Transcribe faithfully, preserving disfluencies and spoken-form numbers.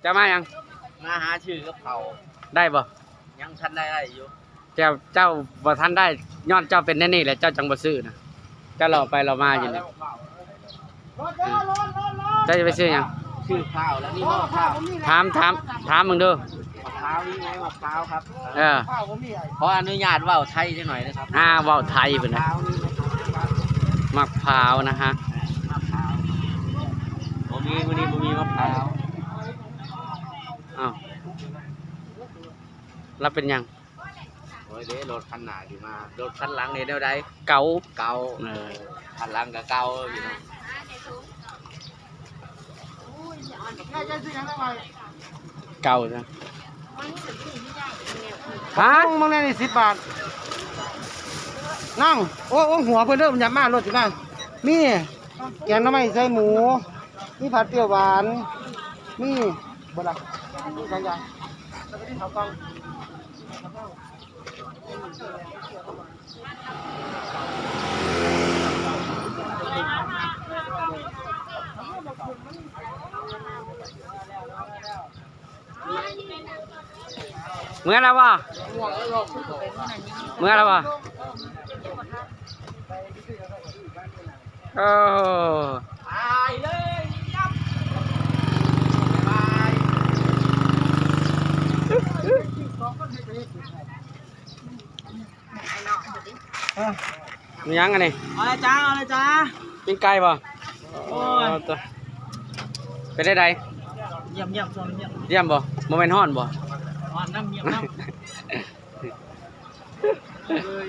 เจ้ามาหยัง มาหาซื้อกับเขาว ได้บ่ ยังทันได้ได้อยู่ เจ้า เจ้าบ่ทันได้ ย้อนเจ้าเป็นแนวนี้แหละ เจ้าจั่งบ่ซื้อนะ เจ้าเลาะไปเลาะมาอยู่นี่ เจ้าจะไปซื้อหยัง ซื้อข้าวแล้วนี่หม้อข้าว ถาม ถาม ถามมึงดู มะพร้าวนี่ไงมะพร้าวครับ เออ ขออนุญาตเว้าไทยจักหน่อยนะครับ อ่า เว้าไทยเพิ่นนะ มะพร้าวนี่นะครับ มะพร้าวนะฮะ มะพร้าว บ่มี มื้อนี้บ่มีมะพร้าว อ้าว แล้วเป็นหยัง โอ้ยเด้ รถคันหน้าสิมา รถคันหลังนี่แนวใด เก๋า เก๋า เออ คันหลังก็เก๋าอยู่นะ เก๋านะ ฮะ มึงแน่นี่สิบบาท นั่ง โอ้ โอ้ หัวเพิ่นเด้อ มันอย่ามารถสิมา มีแกงหน่อไม้ใส่หมู มีผัดเปรี้ยวหวาน มีบ่ล่ะ มีสองอย่าง แล้วก็มีข้าวกล่อง เมือแล้วบ่ เมือแล้วบ่ โอ้ ไปเลยครับ บ๊ายบาย มีหยังอันนี้ เอาเลยจ้า เอาเลยจ้า ปิ้งไก่บ่ โอ้ย โอ้ตัว เป็นได้ใด เยี่ยมเยี่ยมชวนเยี่ยม เยี่ยมบ่ บ่แม่นฮ้อนบ่ ฮ้อนน้ำเยี่ยมน้ำ เอ้ย